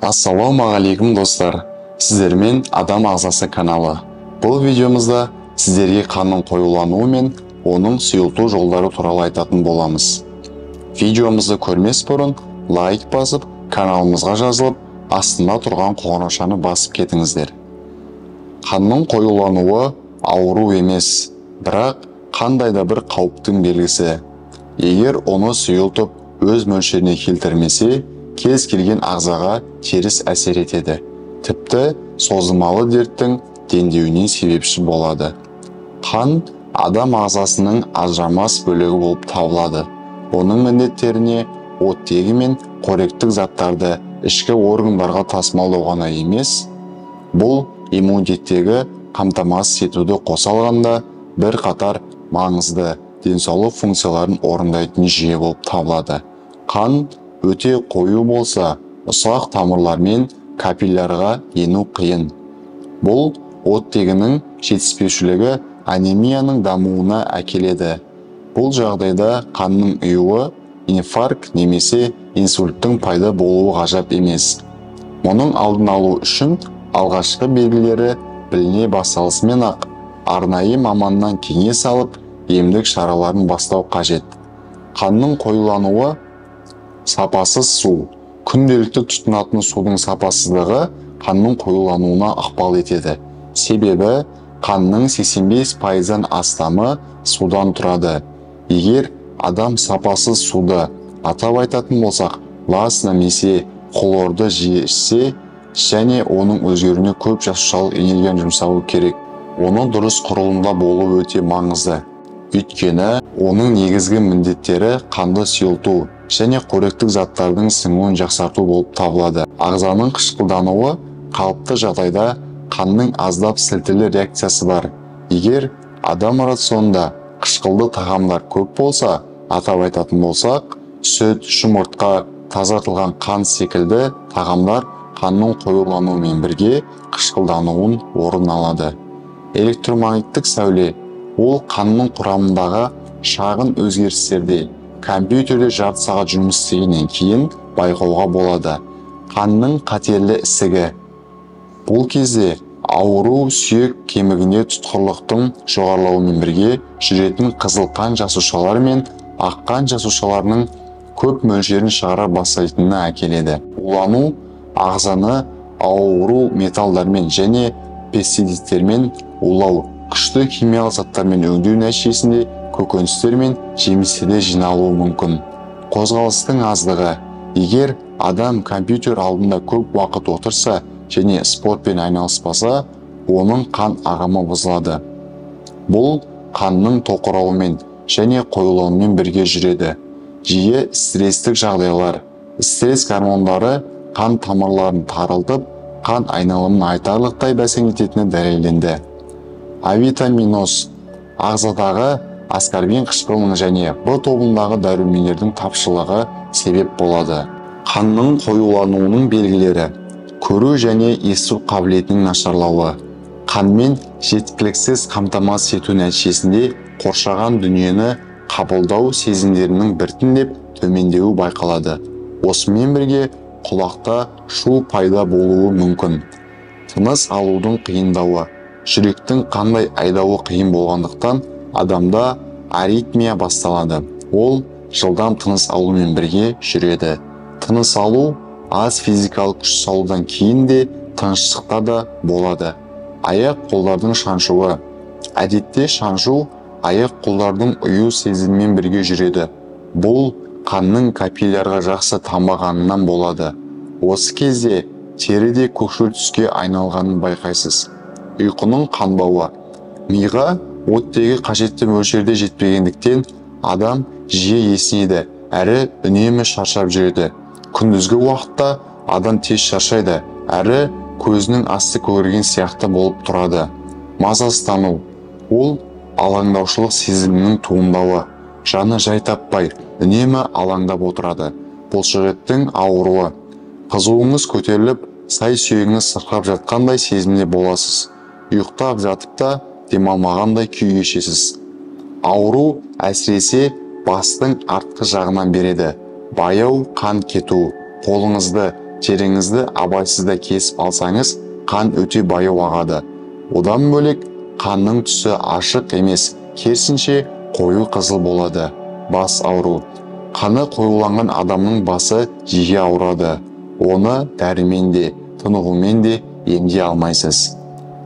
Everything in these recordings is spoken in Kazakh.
Ассалаумағалейкум, достар! Сіздермен Адам ағзасы каналы. Бұл видеомызда сіздерге қанның қоюлануы мен оның сұйылту жолдары туралы айтатын боламыз. Видеомызды көрмес бұрын лайк басып, каналымызға жазылып, астында тұрған қоңыраушаны басып кетіңіздер. Қанның қоюлануы ауру емес, бірақ қандай да бір қауіптің белгісі. Егер оны сұйылтып, өз мөлшеріне келтірмесе, кез келген ағзаға теріс әсер етеді. Тіпті созылмалы дерттің дендеуіне себепші болады. Қан адам ағзасының ажырамас бөлігі болып табылады. Оның міндеттеріне оттегі мен қоректік заттарды ішкі органдарға тасымалдау ғана емес, бұл иммунитеттегі қамтамасыз етуді қоса алғанда бірқатар маңызды денсаулық функцияларын орындайтын жүйе болып табылады. Қан өте қою болса, ұсақ тамырлармен капиллярға ену қиын. Бұл оттегінің жетіспеушілігі анемияның дамуына әкеледі. Бұл жағдайда қанның ұюы, инфаркт немесе инсульттің пайда болуы ғажап емес. Мұның алдын алу үшін алғашқы белгілері біліне басталысымен-ақ арнайы маманнан кеңес алып, емдік шараларын бастау қажет. Қанның қоюлануы сапасыз су. Күнделікті тұтынатын судың сапасыздығы қанның қоюлануына ықпал етеді. Себебі қанның 85%-дан астамы судан тұрады. Егер адам сапасыз суды, атап айтатын болсақ, лас немесе хлорды жиі ішсе, және оның өзгеруіне көп жасушалық энергияны жұмсауы керек. Оның дұрыс құрылымда болуы өте маңызды. Өйткені оның негізгі міндеттері қанды сұйылту және қоректік заттардың сіңуін жақсарту болып табылады. Ағзаның қышқылдануы қалыпты жағдайда қанның аздап сілтілі реакциясы бар. Егер адам рационында қышқылды тағамдар көп болса, атап айтатын болсақ, сүт, жұмыртқа, тазартылған қан секілді тағамдар қанның қоюлануымен бірге қышқылдануын орын алады. Электромагниттік сәуле ол қанның құрамындағы шағын өзгерістерде компьютерде жарты сағат жұмыс істегеннен кейін байқауға болады. Қанның қатерлі ісігі. Бұл кезде ауру сүйек кемігінде тұтқырлықтың жоғарылауымен бірге жүретін қызыл қан жасушалары мен ақ қан жасушаларының көп мөлшерін шығара бастайтынына әкеледі. Улану ағзаны ауру металдармен және пестицидтермен улау, күшті химиялық заттармен өңдеу нәтижесінде көкөністер мен жемістерде жиналуы мүмкін. Қозғалыстың аздығы. Егер адам компьютер алдында көп уақыт отырса және спортпен айналыспаса, оның қан ағымы бұзылады. Бұл қанның тоқырауымен және қоюлануымен бірге жүреді. Жиі стресстік жағдайлар. Стресс гормондары қан тамырларын тарылтып, қан айналымын айтарлықтай бәсеңдететіні дәлелденді. Авитаминоз ағзадағы аскорбин қышқылының және Б тобындағы дәрумендердің тапшылығы себеп болады. Қанның қоюлануының белгілері: көру және есту қабілетінің нашарлауы, қанмен жеткіліксіз қамтамасыз ету нәтижесінде қоршаған дүниені қабылдау сезімдерінің біртіндеп төмендеуі байқалады. Осымен бірге құлақта шу пайда болуы мүмкін. Тыныс алудың қиындауы, жүректің қандай айдауы қиын болғандықтан адамда аритмия басталады. Ол жылдам тыныс алумен бірге жүреді. Тыныс алу аз физикалық күш салудан кейін де тыныштықта да болады. Аяқ қолдардың шаншуы. Әдетте шаншу аяқ қолдардың ұю сезімімен бірге жүреді. Бұл қанның капиллярға жақсы тамбағанынан болады. Осы кезде тері де көкшіл түске айналғанын байқайсыз. Ұйқының қанбауы. Миға оттегі қажетті мөлшерде жетпегендіктен адам жиі есінеді, әрі үнемі шаршап жүреді. Күндізгі уақытта адам тез шаршайды, әрі көзінің асты көгерген сияқты болып тұрады. Мазасыздану. Ол алаңдаушылық сезімінің туындауы. Жаны жай таппай, үнемі алаңдап отырады. Бұлшықеттің ауруы. Қызуыңыз көтеріліп, сай сүйегіңіз сырқырап жатқандай сезімде боласыз. Ұйықтап жатып та демалмағандай күй кешесіз. Ауру әсіресе бастың артқы жағынан береді. Баяу қан кету, қолыңызды Теріңізді абайсызда кесіп алсаңыз, қан өте баяу ағады. Одан бөлек, қанның түсі ашық емес, керісінше қою қызыл болады. Бас ауру. Қаны қоюланған адамның басы жиі ауырады. Оны дәрімен де, тынығумен де емдей алмайсыз.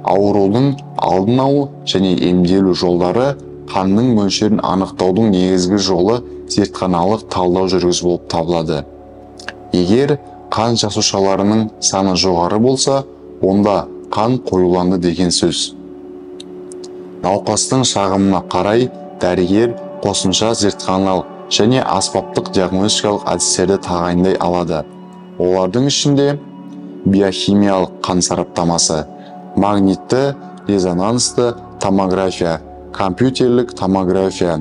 Аурудың алдын алу және емделу жолдары. Қанның мөлшерін анықтаудың негізгі жолы зертханалық талдау жүргізу болып табылады. Егер қан жасушаларының саны жоғары болса, онда қан қоюланды деген сөз. Науқастың шағымына қарай дәрігер қосымша зертханалық және аспаптық диагностикалық әдістерді тағайындай алады. Олардың ішінде биохимиялық қан сараптамасы, магнитті резонансты томография, компьютерлік томография,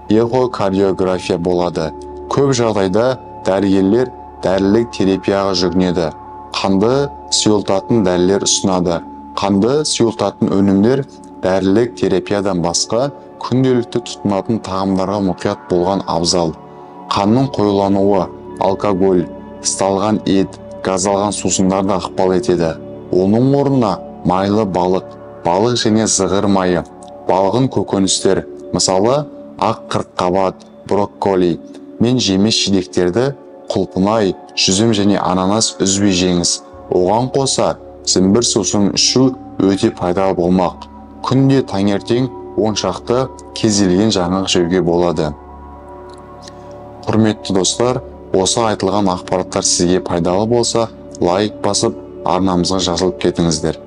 эхокардиография болады. Көп жағдайда дәрігерлер дәрілік терапияға жүгінеді. Қанды сұйылтатын дәрілер ұсынады. Қанды сұйылтатын өнімдер дәрілік терапиядан басқа күнделікті тұтынатын тағамдарға мұқият болған абзал. Қанның қоюлануы алкоголь, ысталған ет, газдалған сусындар да ықпал етеді. Оның орнына майлы балық, балық және зығыр майы, балғын көкөністер, мысалы ақ қырыққабат, брокколи мен жеміс жидектерді, құлпынай, жүзім және ананас үзбей жеңіз. Оған қоса зімбір сусын ішу өте пайдалы болмақ. Күнде таңертең 10 шақты кез келген жаңғақ жеуге болады. Құрметті достар, осы айтылған ақпараттар сізге пайдалы болса, лайк басып, арнамызға жазылып кетіңіздер.